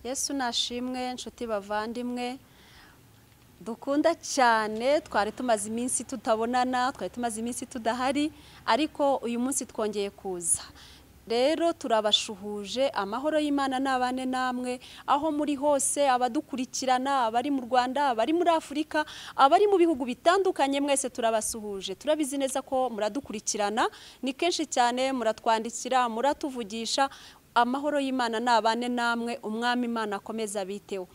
Yesu nashimwe nshuti bavandimwe dukunda cyane. Twari tumaze iminsi tutabonana, twari tumaze iminsi tudahari, ariko uyu munsi twongeye kuza. Rero turabashuhuje, amahoro y'Imana n'abane namwe aho muri hose, abadukurikirana abari mu Rwanda, abari muri Afurika, abari mu bihugu bitandukanye, mwese turabasuhuje. Turabizi neza ko muradukurikirana, ni kenshi cyane muratwandikira, muratuvugisha. Amahoro y'Imana n'abane namwe, umwami Imana akomeza abiteho.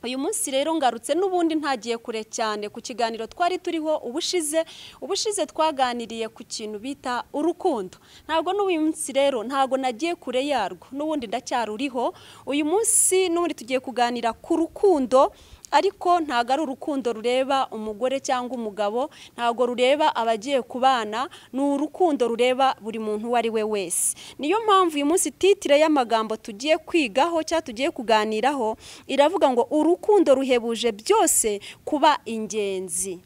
Uyu munsi rero ngarutse n'ubundi ntagiye kure cyane ku kiganiro twari turiho ubushize. Ubushize twaganiriye ku kintu bita urukundo. Ntabwo n'uyu munsi rero ntabwo nagiye kure yarwo, n'ubundi ndacyaruriho. Uyu munsi n'ubundi tugiye kuganira ku rukundo, ariko ntabwo ari urukundo rureba umugore cyangwa umugabo, ntabwo rureba abagiye kubana, ni urukundo rureba buri muntu uwo ari we wese. Niyo mpamvu uyu munsi titire y'amagambo tugiye kwigaho cyangwa tugiye kuganiraho iravuga ngo urukundo ruhebuje byose kuba ingenzi.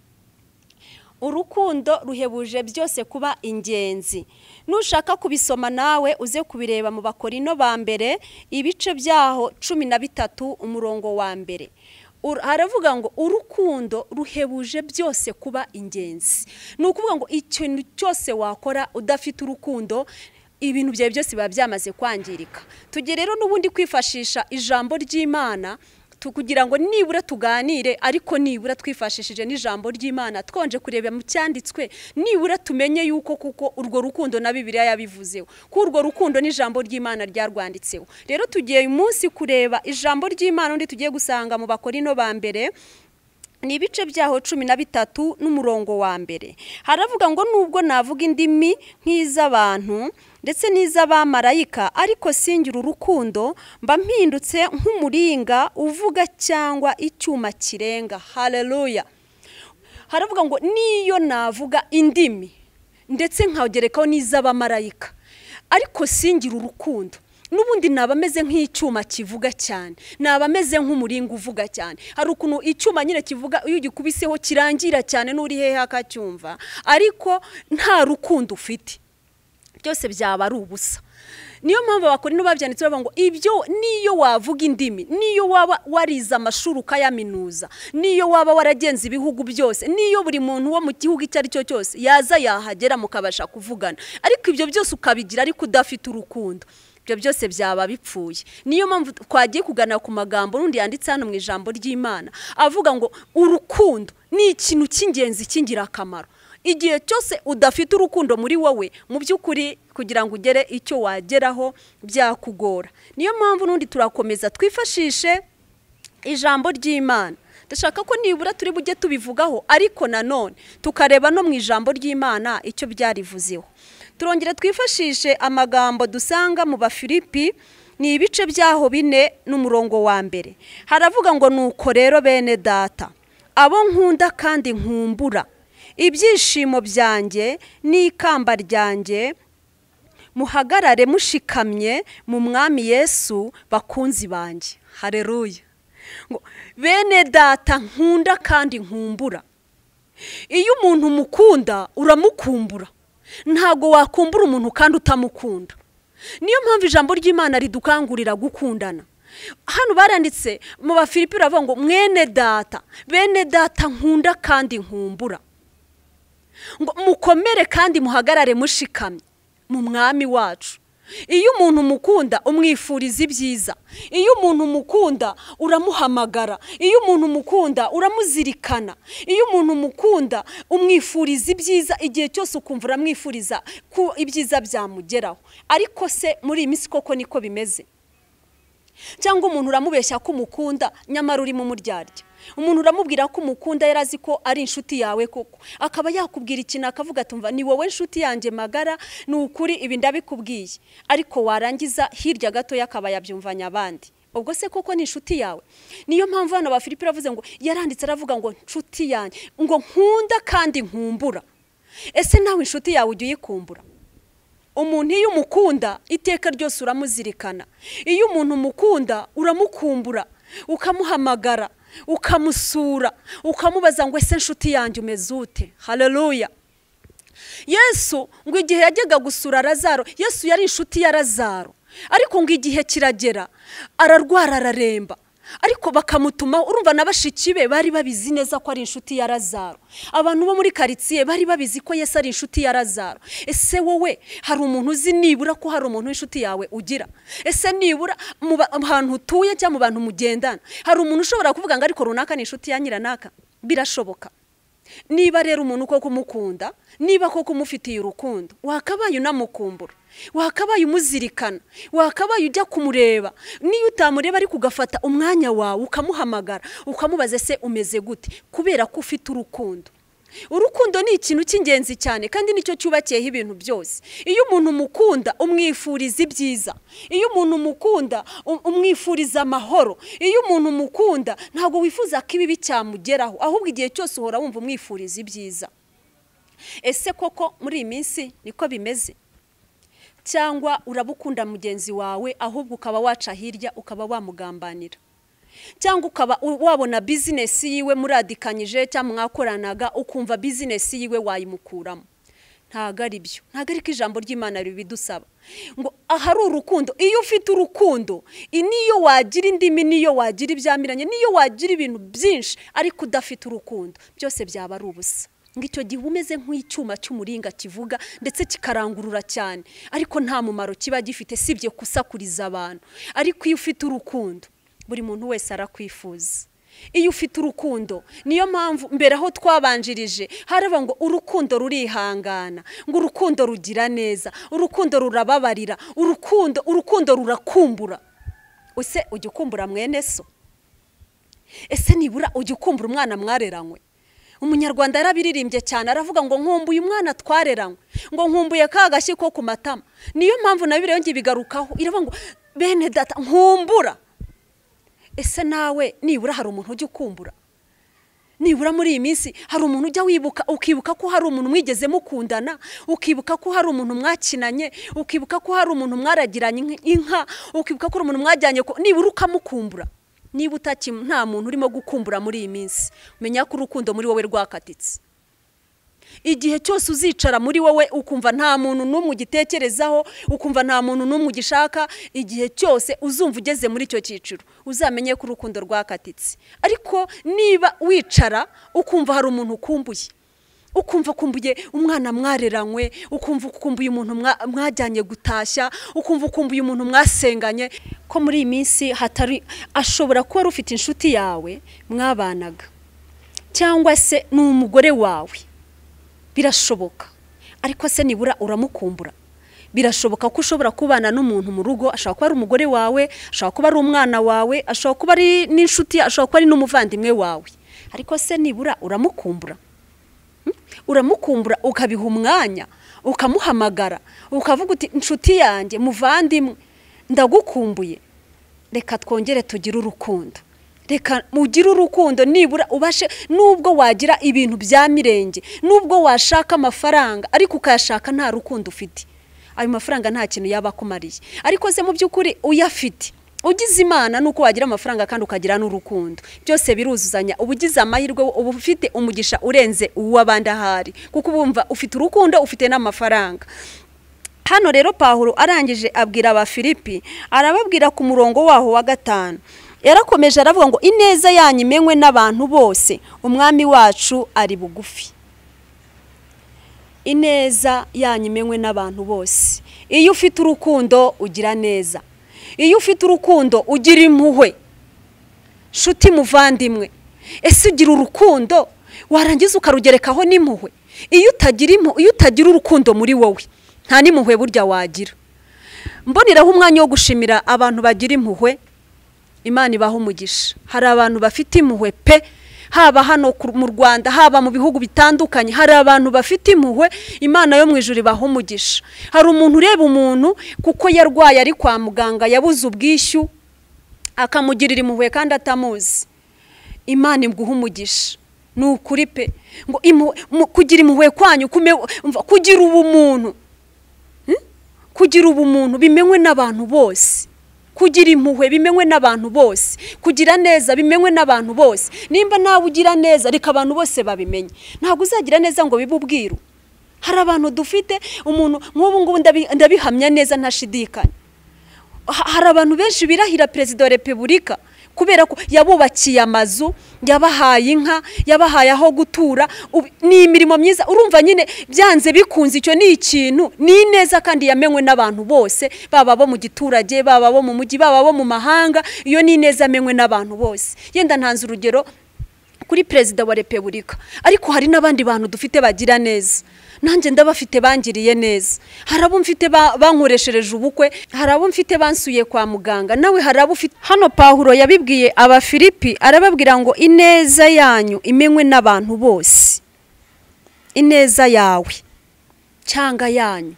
Urukundo ruhebuje byose kuba ingenzi. Nushaka kubisoma nawe uze kubireba mu Bakorino ba mbere ibice byaho 13 umurongo wa mbere. Haravuga ngo urukundo ruhebuje byose kuba ingenzi. Ni ukuvuga ngo ikintu cyose wakora udafite urukundo, ibintu byawe byose biba byamaze kwangirika. Tujye rero n'ubundi kwifashisha ijambo ry'Imana kugira ngo nibura tuganire, ariko nibura twifashishije n'ijambo ry'Imana, twonje kureba mu cyanditswe, nibura tumenye yuko kuko urwo rukundo na Bibiliya yabivuzeho, ko urwo rukundo n'ijambo ry'Imana ryarwanditseho. Rero tugiye uyu munsi kureba ijambo ry'Imana undi tugiye gusanga mu Bakorino ba mbere, ni ibice byaho 13 n'umurongo wa mbere. Haravuga ngo nubwo navuga indimi nk'iz'abantu ndetse n'iz'abamarayika, ariko singira urukundo, mba mpindutse nk'umuringa uvuga cyangwa icyuma kirenga. Haleluya. Haravuga ngo niyo navuga indimi ndetse nkagerekaho n'iz'abamarayika, ariko singira urukundo, n'ubundi naba meze nk'icyuma kivuga cyane, naba meze nk'umuringa uvuga cyane. Hari ukuntu icyuma nyine kivuga iyo ugikubiseho kirangira cyane n'uri hehe akacyumva, ariko nta rukundo ufite, byose byaba ari ubusa. Niyo mpamvu Abakorino babyanditse bavuga ngo ibyo niyo wavuga indimi, niyo waba warize amashuri ukayaminuza, niyo waba waragenze ibihugu byose, niyo buri muntu wo mu gihugu icyo ari cyo cyose yaza yahagera mukabasha kuvugana, ariko ibyo byose ukabigira ariko udafite urukundo, ibyo byose byaba bipfuye. Niyo mpamvu twagiye kugana ku magambo n'undi yanditse hano mu ijambo ry'Imana avuga ngo urukundo ni ikintu cy'ingenzi cy'ingirakamaro. Igihe cyose udafite urukundo muri wowe, mu by'ukuri kugira ngo ugere icyo wageraho byakugora. Niyo mpamvu n'undi turakomeza twifashishe ijambo ry'Imana. Ndashaka ko nibura turi bujye tubivugaho, ariko nanone tukareba no mu ijambo ry'Imana icyo byarivuzeho. Turongera twifashishe amagambo dusanga mu Bafilipi, ni ibice byaho 4 n'umurongo wa mbere. Haravuga ngo nuko rero bene data, abo nkunda kandi nkumbura, ibyishimo byanjye n'ikamba ryanjye, muhagarare mushikamye mu mwami Yesu bakunzi banjye. Haleluya. Ngo bene data nkunda kandi nkumbura. Iyo umuntu umukunda uramukumbura, ntago wakumbura umuntu kandi utamukunda. Niyo mpamvu ijambo ry'Imana ridukangurira gukundana. Hano baranditse mu Bafilipi baravuga ngo mwene data, bene data nkunda kandi nkumbura, ngo mukomere kandi muhagarare mushikamye mu mwami wacu. Iyo umuntu umukunda umwifuriza ibyiza, iyo umuntu umukunda uramuhamagara, iyo umuntu umukunda uramuzirikana, iyo umuntu umukunda umwifuriza ibyiza, igihe cyose ukumva uramwifuriza ko ibyiza byamugeraho. Ariko se muri iyi minsi koko niko bimeze? Cyangwa umuntu uramubeshya ko umukunda nyamara urimo umuryarya? Umuntu uramubwira ko umukunda yarazi ko ari inshuti yawe koko, akaba yakubwira ikintu akavuga tumva ni wowe inshuti yanjye magara, ni ukuri ibi ndabikubwiye, ariko warangiza hirya gato yakaba yabyumvanya abandi. Ubwo se koko ni inshuti yawe? Niyo mpamvu hano Abafilipi baravuze ngo yaranditse aravuga ngo nshuti yanjye, ngo nkunda kandi nkumbura. Ese nawe inshuti yawe ujya uyikumbura? Umuntu iyo umukunda iteka ryose uramuzirikana, iyo umuntu umukunda uramukumbura, ukamuhamagara, ukamusura, ukamubaza ngo ese nshuti yanjye umeze ute? Haleluya. Yesu ngo igihe yajyaga gusura Lazaro, Yesu yari inshuti ya Lazaro. Ariko ngo igihe kiragera ararwara araremba, ariko bakamutuma. Urumva na bashiki be bari babizi neza ko ari inshuti ya Lazaro, abantu bo muri karitsiye bari babizi ko Yesu ari inshuti ya Lazaro. Ese wowe hari umuntu uzi nibura ko hari umuntu w'inshuti yawe ugira? Ese nibura mu hantu utuye cyangwa mu bantu mugendana hari umuntu ushobora kuvuga ngo ariko runaka ni inshuti ya nyiranaka? Birashoboka. Niba rero umuntu koko umukunda, niba koko umufitiye urukundo, wakabaye unamukumbura, wakabaye umuzirikana, wakabaye ujya kumureba. Niyo utamureba ariko ugafata umwanya wawe ukamuhamagara, ukamubaza ese umeze gute, kubera ko ufite urukundo. Urukundo ni ikintu cy'ingenzi cyane kandi nicyo cyubakiyeho ibintu byose. Iyo umuntu umukunda umwifuriza ibyiza, iyo umuntu umukunda umwifuriza amahoro, iyo umuntu umukunda ntabwo wifuza ko ibibi cyamugeraho, ahubwo igihe cyose uhora wumva umwifuriza ibyiza. Ese koko muri iyi minsi niko bimeze? Cyangwa urabukunda mugenzi wawe ahubwo ukaba waca hirya ukaba wamugambanira, cyangwa ukaba wabona bizinesi yiwe muradikanyije cyangwa mwakoranaga ukumva bizinesi yiwe wayimukuramo? Ntago ari byo, ntago ariko ijambo ry'Imana ribidusaba ngo ahari urukundo. Iyo ufite urukundo, niyo wagira indimi, niyo wagira ibyamiranye, niyo wagira ibintu byinshi, ariko udafite urukundo byose byaba ari ubusa. Ngo icyo gihe umeze nk'icyuma cy'umuringa kivuga ndetse kikarangurura cyane, ariko nta mumaro kiba gifite sibye kusakuriza abantu. Ariko iyo ufite urukundo buri muntu wese arakwifuza. Iyo ufite urukundo, niyo mpamvu mbere aho twabanjirije haraba ngo urukundo rurihangana, ngo urukundo rugira neza, urukundo rurababarira, urukundo rurakumbura. Ese ujya ukumbura mwene so? Ese nibura ujya ukumbura umwana mwareranywe? Umunyarwanda yarabiririmbye cyane aravuga ngo nkumbuye umwana twareranywe, ngo nkumbuye ka gashyi ko ku matama. Niyo mpamvu na Bibiliya yongeye ibigarukaho iravuga ngo bene data nkumbura. Ese nawe nibura hari umuntu ujya ukumbura? Nibura muri iyi minsi hari umuntu ujya wibuka, ukibuka ko hari umuntu mwigeze mukundana, ukibuka ko hari umuntu mwakinanye, ukibuka ko hari umuntu mwaragiranye inka, ukibuka ko hari umuntu mwajyanye, nibura ukamukumbura? Niba utaki nta muntu urimo gukumbura muri iyi minsi, menya ko urukundo muri wowe rwakatitse. Igihe cyose uzicara muri wowe ukumva nta muntu n'umwe ugitekerezaho, ukumva nta muntu n'umwe ugishaka, igihe cyose uzumva ugeze muri icyo cyiciro uzamenye ko urukundo rwakatitse. Ariko niba wicara ukumva hari umuntu ukumbuye, ukumva ukumbuye umwana mwareranywe, ukumva ukumbuye umuntu mwajyanye gutashya, ukumva ukumbuye umuntu mwasenganye, ko muri iyi minsi hatari, ashobora kuba ari ufite inshuti yawe mwabanaga, cyangwa se ni umugore wawe, birashoboka. Ariko se nibura uramukumbura? Birashoboka ko ushobora kubana n'umuntu mu rugo, ashobora kuba ari umugore wawe, ashobora kuba ari umwana wawe, ashobora kuba ari n'inshuti, ashobora kuba ari n'umuvandimwe wawe, ariko se nibura uramukumbura? Uramukumbura ukabiha umwanya, ukamuhamagara, ukavuga uti inshuti yanjye muvandimwe ndagukumbuye, reka twongere tugire urukundo. Reka mugire urukundo nibura ubashe, nubwo wagira ibintu bya mirenge, nubwo washaka amafaranga ariko ukayashaka nta rukundo ufite, ayo mafaranga nta kintu yaba akumariye. Ariko se mu by'ukuri uyafite, ugize Imana nuko wagira amafaranga kandi ukagira n'urukundo, byose biruzuzanya. Ubugize amahirwe uba ufite umugisha urenze uw'abandi ahari, kuko ubumva ufite urukundo ufite n'amafaranga. Hano rero Pawulo arangije abwira Abafilipi, arababwira ku murongo waho wa 5, yarakomeje aravuga ngo ineza yanyu imenywe n'abantu bose, umwami wacu ari bugufi. Ineza yanyu imenywe n'abantu bose. Iyo ufite urukundo ugira neza, iyo ufite urukundo ugira impuhwe. Nshuti muvandimwe, ese ugira urukundo warangiza ukarugerekaho n'impuhwe? Iyo utagira urukundo muri wowe nta n'impuhwe burya wagira. Mboneraho umwanya wo gushimira abantu bagira impuhwe, Imana ibaha umugisha. Hari abantu bafite impuhwe pe, haba hano mu Rwanda, haba mu bihugu bitandukanye, hari abantu bafite impuhwe, Imana yo mu ijuru ibaha umugisha. Hari umuntu ureba umuntu kuko yarwaye ari kwa muganga yabuze ubwishyu, akamugirira impuhwe kandi atamuzi. Imana iguha umugisha. Ni ukuri pe, ngo kugira impuhwe kwanyu, kugira ubumuntu, kugira ubumuntu bimenywe n'abantu bose, kugira impuhwe bimenywe n'abantu bose, kugira neza bimenywe n'abantu bose. Nimba nawe ugira neza reka abantu bose babimenye. Ntabwo uzagira neza ngo bibe ubwiru. Hari abantu dufite umuntu nk'ubu ngubu ndabihamya neza ntashidikanya. Hari abantu benshi birahira perezida wa repubulika kubera ko yabubakiye amazu, yabahaye inka, yabahaye aho gutura, ni imirimo myiza. Urumva nyine byanze bikunze icyo ni ikintu, ni neza kandi yamenywe n'abantu bose, baba bo mu giturage, baba bo mu mujyi, baba bo mu mahanga. Iyo ni neza amenywe n'abantu bose. Yenda ntanze urugero kuri perezida wa repubulika, ariko hari n'abandi bantu dufite bagira neza. Nanjye ndabafite bangiriye neza, hari abo mfite bankoreshereje ubukwe, hari abo mfite bansuye kwa muganga, nawe hari abo ufite. Hano Pawulo yabibwiye Abafilipi, arababwira ngo ineza yanyu imenywe n'abantu bose. Ineza yawe cyangwa yanyu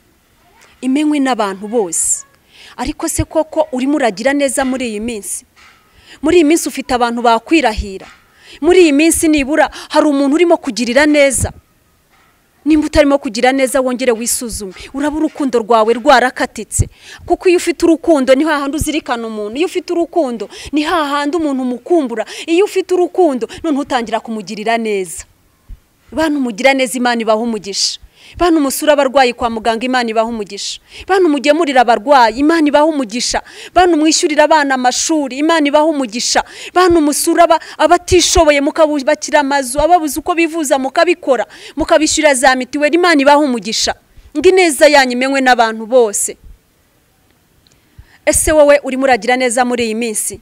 imenywe n'abantu bose. Ariko se koko urimo uragira neza muri iyi minsi? Muri iyi minsi ufite abantu bakwirahira. Muri iyi minsi nibura hari umuntu urimo kugirira neza. Nimba utarimo kugira neza wongere wisuzume, uraba urukundo rwawe rwarakatitse. Kuko iyo ufite urukundo ni hahandi uzirikana umuntu, iyo ufite urukundo ni hahandi umuntu umukumbura, iyo ufite urukundo none utangira kumugirira neza. Bantu mugira neza, Imana ibaha umugisha. Bantu musura abarwayi kwa muganga, Imana ibaha umugisha. Bantu mugemurira abarwayi, Imana ibaha umugisha. Bantu mwishyurira abana amashuri, Imana ibaha umugisha. Bantu musura abatishoboye mukabubakira amazu, ababuze uko bivuza mukabikora, mukabishyura za mituweli, Imana ibaha umugisha. Ngo ineza yanyu imenywe n'abantu bose. Ese wowe urimo uragira neza muri iyi minsi?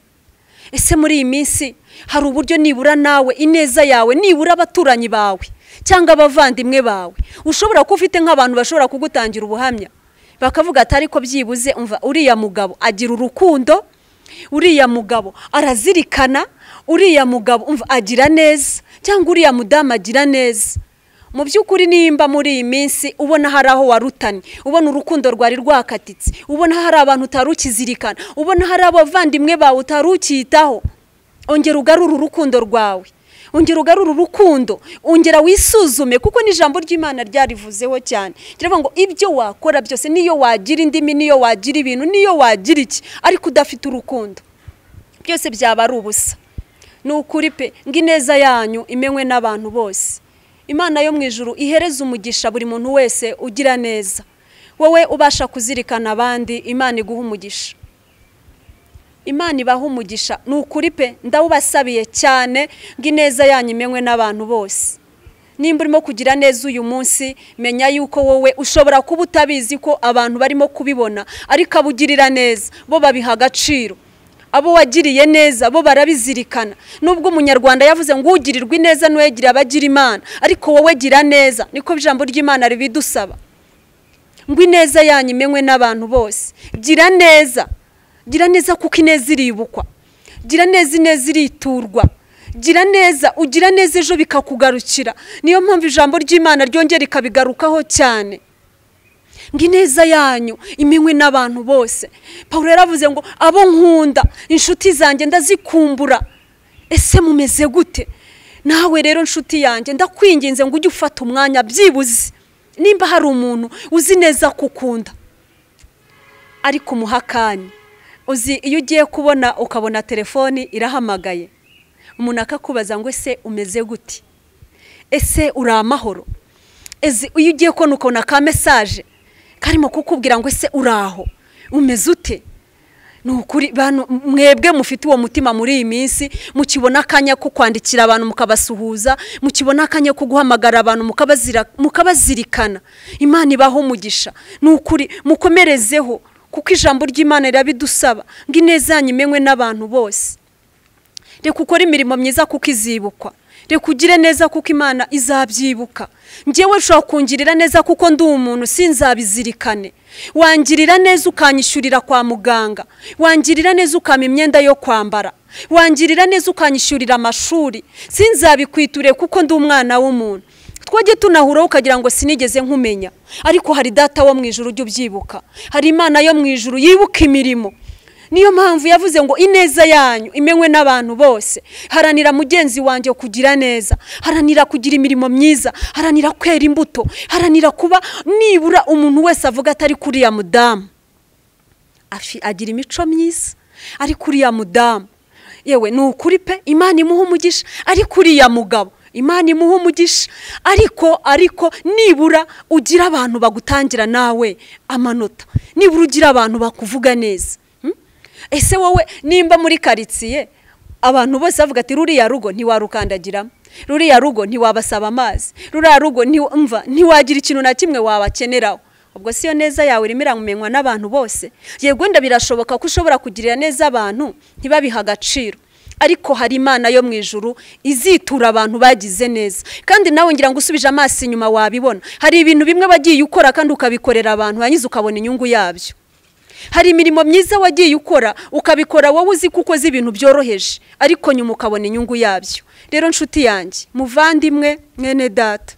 Ese muri iyi minsi hari uburyo nibura nawe ineza yawe nibura abaturanyi bawe cyangwa abavandimwe bawe ushobora kuba ufite nk'abantu bashobora kugutangira ubuhamya bakavuga ati ariko byibuze umva uriya mugabo agira urukundo, uriya mugabo arazirikana, uriya mugabo umva agira neza, cyangwa uriya mudamu agira neza. Mu by'ukuri nimba muri iyi minsi ubona hari aho warutanye, ubona urukundo rwari rwakatitse, ubona hari abantu utarukizirikana, ubona hari abavandimwe bawe utarukitaho, ongera ugarura urukundo rwawe, ongera ugarura urukundo, ongera wisuzume, kuko n'ijambo ry'Imana ryarivuzeho cyane. Kiravuga ngo ibyo wakora byose, niyo wagira indimi, niyo wagira ibintu, niyo wagira iki, ariko udafite urukundo, byose byaba ari ubusa. Ni ukuri pe, ngo ineza yanyu imenywe n'abantu bose. Imana yo mu ijuru ihereze umugisha buri muntu wese ugira neza. Wowe ubasha kuzirikana abandi, Imana iguha umugisha. Imana ibaha umugisha. Ni ukuri pe, ndawubasabiye cyane ngo ineza yanyu imenywe n'abantu bose. Nimba urimo kugira neza uyu munsi, menya yuko wowe ushobora kuba utabizi ko abantu barimo kubibona, ariko abugirira neza bo babiha agaciro. Abo wagiriye neza bo barabizirikana. Nubwo umunyarwanda yavuze ngo ugirirwa ineza n'uwegira abagira Imana, ariko wowe gira neza, niko ijambo ry'Imana ribidusaba. Ngo ineza yanyu imenywe n'abantu bose. Gira neza, gira neza kuko ineza iribukwa. Gira neza, ineza iriturwa. Gira neza, ugira neza ejo bikakugarukira. Niyo mpamvu ijambo ry'Imana ryongera rikabigarukaho cyane. Ngo ineza yanyu imenywe n'abantu bose. Pawulo yaravuze ngo abo nkunda, inshuti zanjye ndazikumbura. Ese mumeze gute? Nawe rero nshuti yanjye ndakwinginze ngo ujye ufata umwanya byibuze, nimba hari umuntu uzi neza kukunda ariko umuhakanye. Uzi iyo ugiye kubona ukabona telefoni irahamagaye, umuntu akakubaza ngo ese umeze gute? Ese uri amahoro? Ese iyo ugiye kubona ukabona ka message karimo kukubwira ngo ese uraho umeze ute? Ni ukuri bantu mwebwe mufite uwo mutima muri iyi minsi, mukibona akanya ko kwandikira abantu mukabasuhuza, mukibona akanya ko guhamagara abantu mukabazirikana, Imana ibaho umugisha. Ni ukuri mukomerezeho, kuko ijambo ry'Imana rirabidusaba ngo ineza yanyu imenywe n'abantu bose. Reka ukore imirimo myiza kuko izibukwa. Reka ugire neza kuko Imana izabyibuka. Njyewe ushobora kungirira neza kuko ndi umuntu sinzabizirikane. Wangirira neza ukanyishyurira kwa muganga, wangirira neza ukampa imyenda yo kwambara, wangirira neza ukanyishyurira amashuri, sinzabikwiture kuko ndi umwana w'umuntu. Twajye tunahura ukagira ngo sinigeze nkumenya, ariko hari data wo mu ijuru ujya ubyibuka, hari Imana yo mu ijuru yibuka imirimo. Niyo mpamvu yavuze ngo ineza yanyu imenywe n'abantu bose. Haranira mugenzi wanjye kugira neza, haranira kugira imirimo myiza, haranira kwera imbuto, haranira kuba nibura umuntu wese avuga atari kuriya mudamu agira imico myiza, ari kuriya mudamu yewe ni ukuri pe, Imana imuha umugisha, ari kuriya mugabo Imana imuha umugisha. Ariko nibura ugira abantu bagutangira nawe amanota, nibura ugira abantu bakuvuga neza. Ese wowe nimba muri karitsiye abantu bose bavuga ati ruriya rugo ntiwarukandagiramo, ruriya rugo ntiwabasaba amazi, ruriya rugo ntiwagira ikintu na kimwe wabakeneraho, ubwo siyo neza yawe irimo iramenywa n'abantu bose? Yego wenda birashoboka ko ushobora kugirira neza abantu ntibabihe agaciro, ariko hari Imana yo mu ijuru izitura abantu bagize neza. Kandi nawe ngira ngo usubije amaso inyuma wabibona, hari ibintu bimwe wagiye ukora kandi ukabikorera abantu hanyuma ukabona inyungu yabyo. Hari imirimo myiza wagiye ukora ukabikora wowe uzi kuko uzi ibintu byoroheje, ariko nyuma ukabona inyungu yabyo. Rero nshuti yanjye, muvandimwe, mwene data,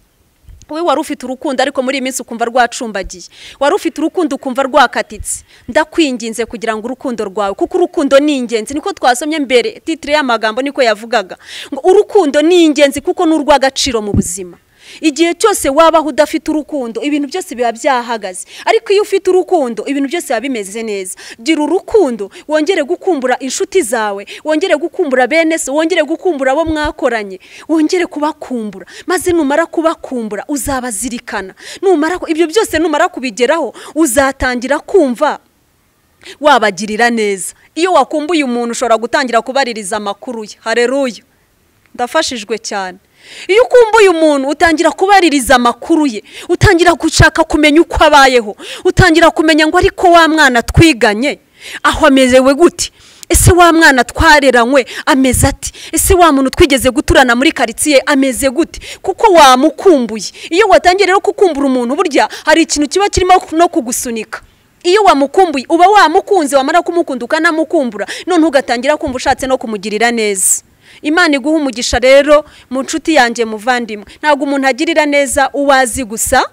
wowe wari ufite urukundo ariko muri iyi minsi ukumva rwacumbagiye, wari ufite urukundo ukumva rwakatitse, ndakwinginze kugira ngo urukundo rwawe, kuko urukundo ni ingenzi, niko twasomye mbere titire y'amagambo niko yavugaga ngo urukundo ni ingenzi kuko ni urw'agaciro mu buzima. Igihe cyose wabaho udafite urukundo ibintu byose biba byahagaze, ariko iyo ufite urukundo ibintu byose biba bimeze neza. Gira urukundo, wongere gukumbura inshuti zawe, wongere gukumbura bene so, wongere gukumbura abo mwakoranye, wongere kubakumbura, maze numara kubakumbura uzabazirikana. Numara ibyo byose numara kubigeraho uzatangira kumva wabagirira neza. Iyo wakumbuye umuntu ushobora gutangira kubaririza amakuru ye. Haleluya, ndafashijwe cyane. Iyo ukumbuye umuntu utangira kubaririza amakuru ye, utangira gushaka kumenya uko abayeho, utangira kumenya ngo ariko wa mwana twiganye aho amezewe gute, ese wa mwana twareranywe ameze ati, ese wa muntu twigeze guturana muri karitsiye ameze gute, kuko wamukumbuye. Iyo watangiye rero kukumbura umuntu, burya hari ikintu kiba kirimo no kugusunika. Iyo wamukumbuye uba wamukunze, wamara kumukunda ukanamukumbura, none ugatangira kumva ushatse no kumugirira neza. Imana iguha umugisha rero mu nshuti yanjye muvandimwe. Ntabwo umuntu agirira neza uwazi gusa,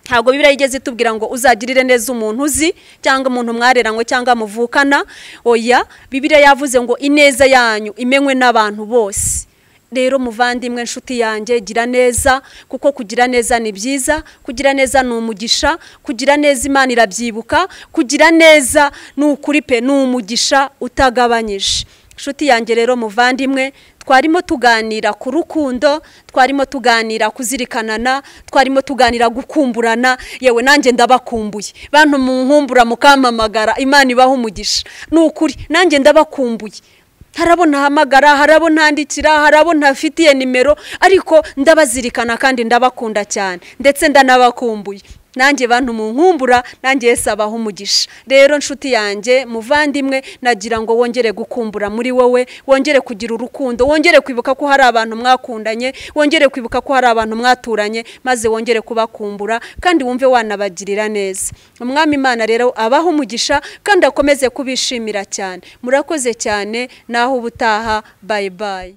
ntabwo Bibiliya igeze itubwira ngo uzagirire neza umuntu uzi cyangwa umuntu mwareranywe cyangwa muvukana. Oya, Bibiliya yavuze ngo ineza yanyu imenywe n'abantu bose. Rero muvandimwe nshuti yanjye, gira neza, kuko kugira neza ni byiza, kugira neza ni umugisha, kugira neza Imana irabyibuka, kugira neza ni ukuri pe, ni umugisha utagabanyije. Nshuti yanjye rero muvandimwe, twarimo tuganira ku rukundo, twarimo tuganira kuzirikanana, twarimo tuganira gukumburana. Yewe nanjye ndabakumbuye, bantu munkumbura mukampamagara, Imana ibaha umugisha. Ni ukuri nanjye ndabakumbuye, harabo ntahamagara, harabo ntandikira, harabo ntafitiye nimero, ariko ndabazirikana kandi ndabakunda cyane, ndetse ndanabakumbuye. Nanjye bantu munkumbura, nanjye Yesu abaha umugisha. Rero nshuti yanjye muvandimwe, nagira ngo wongere gukumbura muri wowe, wongere kugira urukundo, wongere kwibuka ko hari abantu mwakundanye, wongere kwibuka ko hari abantu mwaturanye, maze wongere kubakumbura kandi wumve wanabagirira neza. Umwami Imana rero abaha umugisha kandi akomeze kubishimira cyane. Murakoze cyane, naho ubutaha. Bye bye.